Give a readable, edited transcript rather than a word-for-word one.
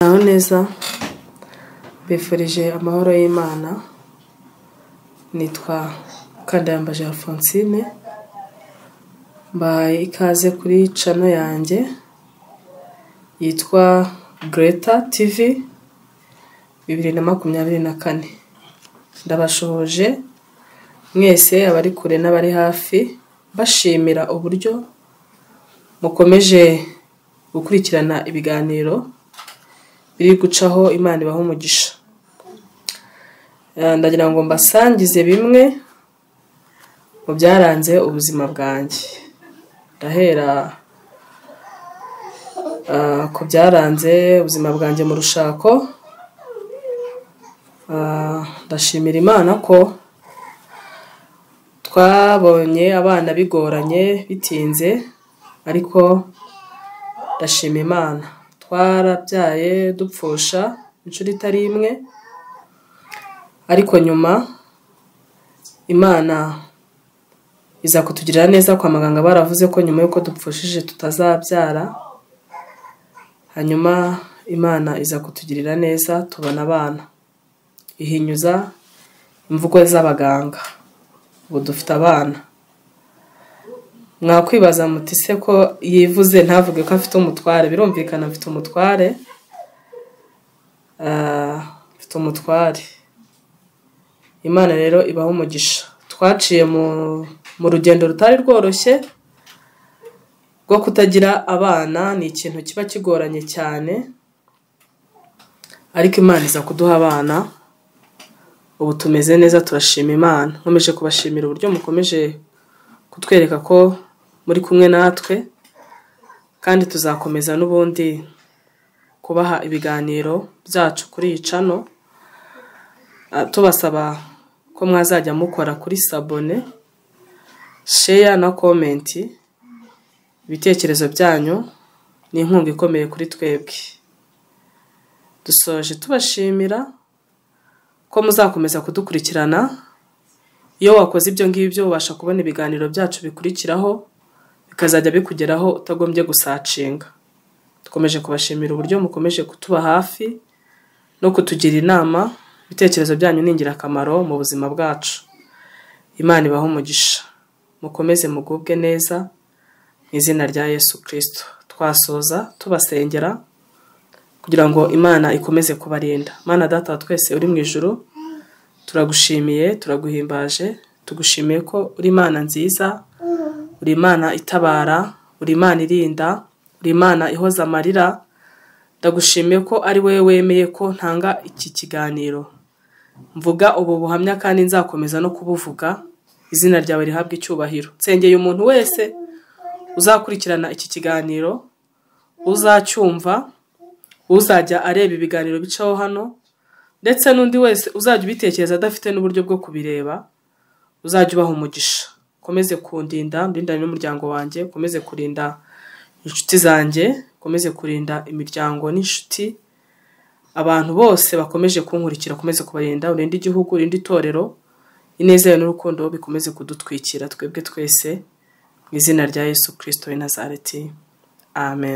Muraho neza, mbifurije amahoro y'Imana, nitwa Mukandayambaje Alphonsine, mbahaye ikaze kuri channel yanjye yitwa Greta TV 2024. Ndabashohoje mwese abari kure n'abari hafi, mbashimira uburyo mukomeje gukurikirana ibiganiro biri gucaho. Imana ibaha umugisha. Ndagira ngo mbasangize bimwe mu byaranze ubuzima bwanjye. Ndahera ku byaranze ubuzima bwanjye mu rushako. Ndashimira Imana ko twabonye abana bigoranye bitinze, ariko ndashima Imana. Twarabyaye dupfusha inshuro itari imwe, ariko nyuma Imana iza kutugirira neza. Kwa muganga baravuze ko nyuma y'uko dupfushije tutazabyara, hanyuma Imana iza kutugirira neza tubona abana, ihinyuza imvugo z'abaganga, ubu dufite abana. Mwakwibaza muti se ko yivuze ntavuge ko afite umutware? Birumvikana mfite umutware, mfite umutware. Imana rero ibaha umugisha. Twaciye mu rugendo rutari rworoshye rwo kutagira abana, ni ikintu kiba kigoranye cyane, ariko Imana iza kuduha abana, ubu tumeze neza, turashima Imana. Nkomeje kubashimira uburyo mukomeje kutwereka ko muri kumwe natwe, kandi tuzakomeza n'ubundi kubaha ibiganiro byacu kuri iyi channel, tubasaba ko mwazajya mukora kuri sabone, share na comment. Ibitekerezo byanyu ni inkunga ikomeye kuri twebwe. Dusoje tubashimira ko muzakomeza kudukurikirana. Iyo wakoze ibyo ngibyo ubasha kubona ibiganiro byacu bikurikiraho, bikazajya bikugeraho utagombye gusacinga. Dukomeje kubashimira uburyo mukomeje kutuba hafi no kutugira inama. Ibitekerezo byanyu ni ingirakamaro mu buzima bwacu. Imana ibahe umugisha, mukomeze mugubwe neza mu izina rya Yesu Kristo. Twasoza tubasengera kugira ngo Imana ikomeze kubarinda. Mana Data wa twese uri mu ijuru, turagushimiye, turaguhimbaje, tugushimiye ko uri Imana nziza, uri Imana itabara, uri Imana irinda, uri Imana ihoza amarira. Ndagushimiye ko ari wowe wemeye ko ntanga iki kiganiro, mvuga ubu buhamya kandi nzakomeza no kubuvuga. Izina ryawe rihabwe icyubahiro. Nsengeye umuntu wese uzakurikirana iki kiganiro, uzacyumva, uzajya areba ibiganiro bicaho hano, ndetse n'undi wese uzajya ubitekereza adafite n'uburyo bwo kubireba, uzajya ubaha umugisha. Ukomeze kundinda, ndindane n'umuryango wanjye, ukomeze kurinda inshuti zanjye, ukomeze kurinda imiryango n'inshuti, abantu bose bakomeje kunkurikira, ukomeze kubarinda, urinde igihugu, urinde itorero, ineza yawe n'urukundo bikomeze kudutwikira twebwe twese, mu izina rya Yesu Kristo w'i Nazareti. Amen.